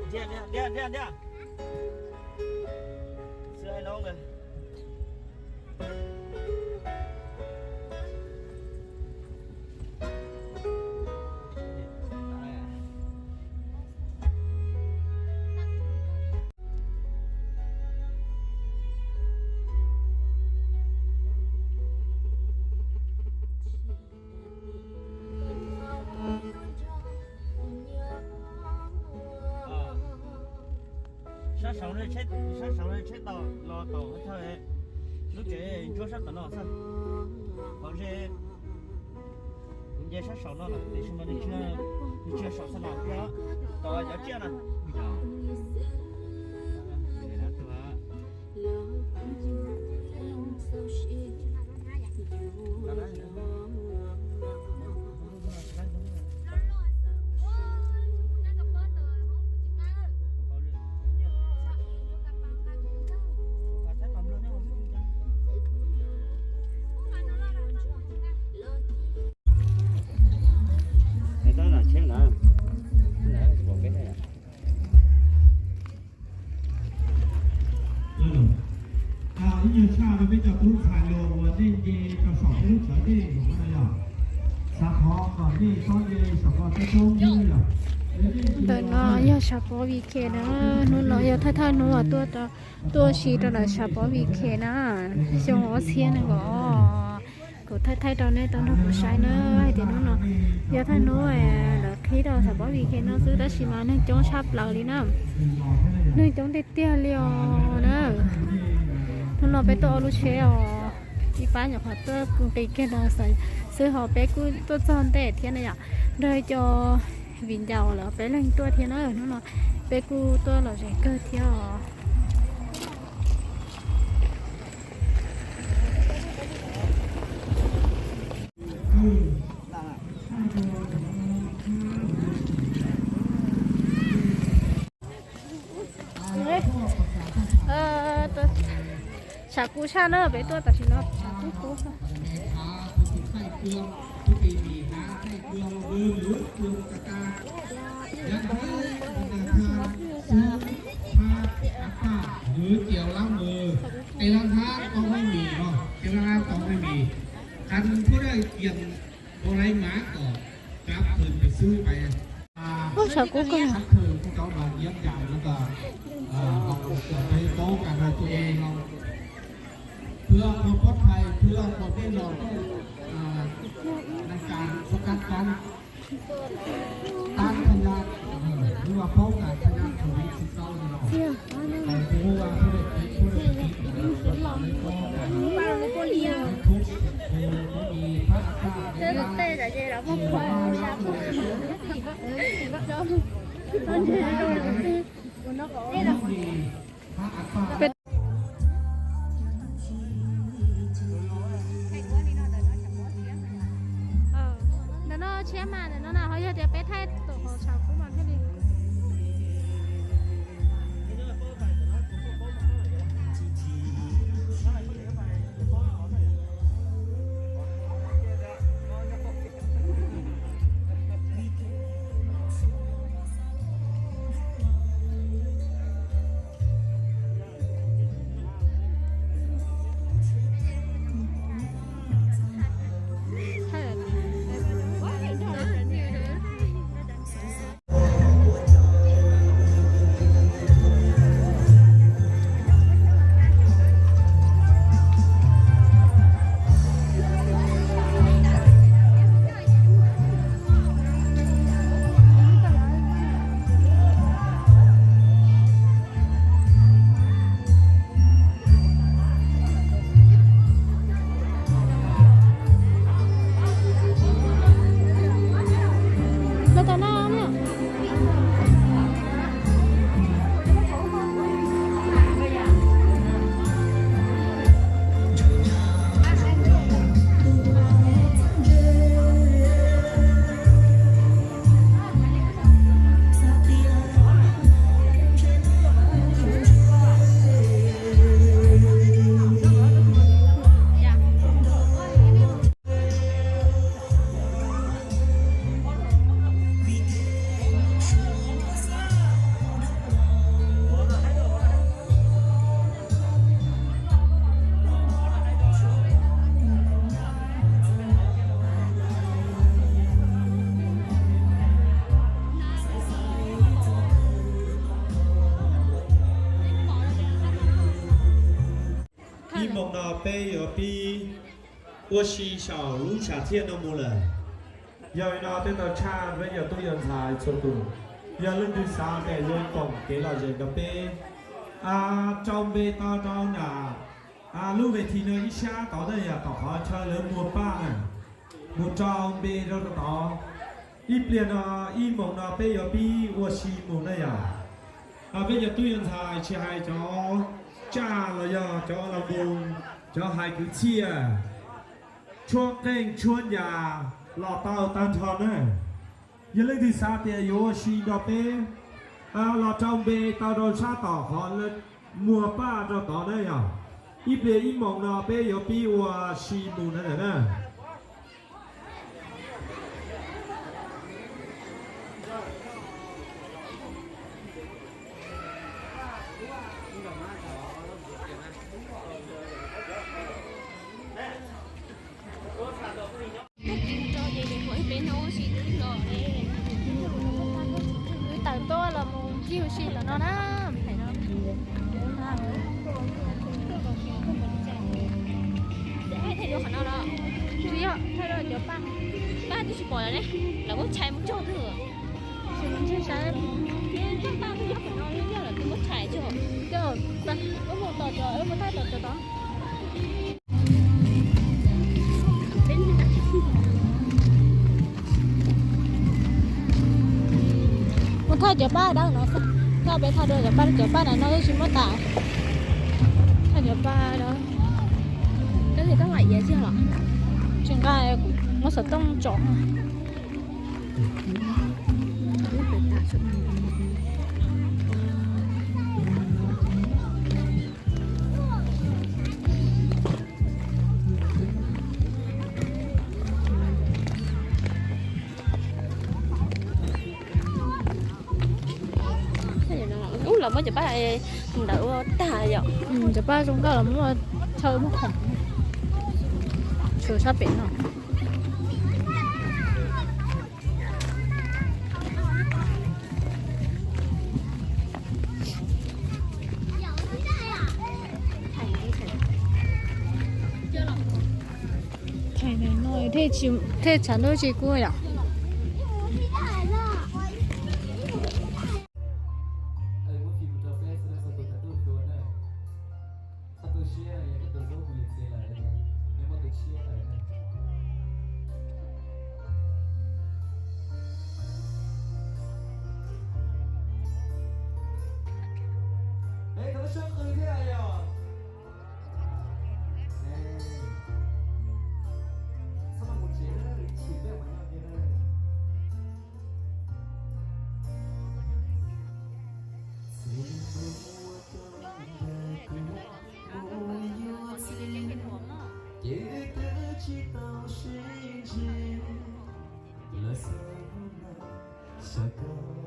Ntsia, ntsia, ntsia, ntsia. Xwb hais no nkawd. Sab saud, sab saud tsheb tau los tau thawj, lub tsev ntsuab sab tom no xwb. Qhov ze, nce sab saud no lawm, tiam sis mas nws tsis, nws tsis saum xab nas thiab, tom cov tsiaj na. Ib nyuag tshaj rau peb cov tub ntxhais los uas nej nce rau saum peb lub tsawv dej no yog, xav thov kom nej txhob nce saum ko teb toob yog. Ntawm no yog Sam Pov Vim Khes na, hnub no yog thawj thawj hnub uas tuaj, tuaj si rau ntawm Sam Pov Vim Khes na, xyoo ob txhiab nees nkaum os. Kuv thaij thaij rau nej tau nrog kuv saib na, hais tias hnub no yog thawj hnub lawv qhib rau Sam Pov Vim Khes no xwb tab sis mas neeg coob tshaj plaws li na. Neeg coob tiag tiag li os na. Hnub no peb tuaj ob lub tsheb os, ib pab nyuam qhuav tuaj nqis kiag no xwb, ho peb kuj tuaj txog ntej thiab na yom. Nrog cov viv ncaus lawv peb leeg tuaj thiab na, hnub no peb kuj tuaj lom zem kawg thiab os. Tshav kub tshaj na, peb tuaj tam sim no tshav kub kub. Tes laj thab tau haj mis, tes laj thab tau haj mis, qhov thib daj kiag ua laiv mav kom rov qhwv pes xwb pais. Ub, tshav kub kawg. Tua pov thai, tua pov dej los, tua, a, na ka sab kab kab. Ntawm no tshiab mas, ntawm no na ho yog tias peb thaij tom qhov tshav kub mas thiaj li. Peb yuav pib ua si saum lub sam thiaj no mus lawm. Yog li no tej tau tshaj peb yog tub yog ntxhais txhua tus, yog leej twg xav tias yuav koom kev lom zem nrog peb, rau npe tau rau nram lub ves this no ib sab tod na yom, tom qhov chaw lawv muag paj na, mus rau npe rau tod. Ib pliag no, ib moos no peb yuav pib ua si mus na yom. Peb cov tub yog ntxhais tsis hais cov tsaj los yog cov los mus, cov hais kwv txhiaj, tshuab qeej tshuab ncas los tau tag nrho na. Yog leej twg xav tias yuav ua si nrog peb, los rau npe tau rau sab tom qhov muag paj rau tod na yom. Ib pliag ib moos no peb yuav pib ua si mus na ntawm na. Wb tawm tuaj los mus ncig ua si tom no na. Tsis yog, paj twb tsis pom lawm ne, lawv muab tshais mus txog twg. Tsis mus ntsia saib. Paj twb yog qhov no, yog lawv twb muab tshais txog. Coj, wb mus tom cov, wb mus thaij tom cov tod. Muab thaij cov paj dawb no, thaij peb thaij dua cov paj, cov paj na no twb tsis muab tas. Thaij cov paj dawb. Tsis nqa, muab xov tooj tsom. Ub, lawv muab cov paj ntawd ua tag yom. Cov paj zoo nkauj los muab chaw muab khoom. Tshuav sab pem no. Thaij no thiaj tsis, thiaj tshav ntuj tsis kub yom. Ces twb tsis tau sib ntsib, lawv xav hnub no xav koj.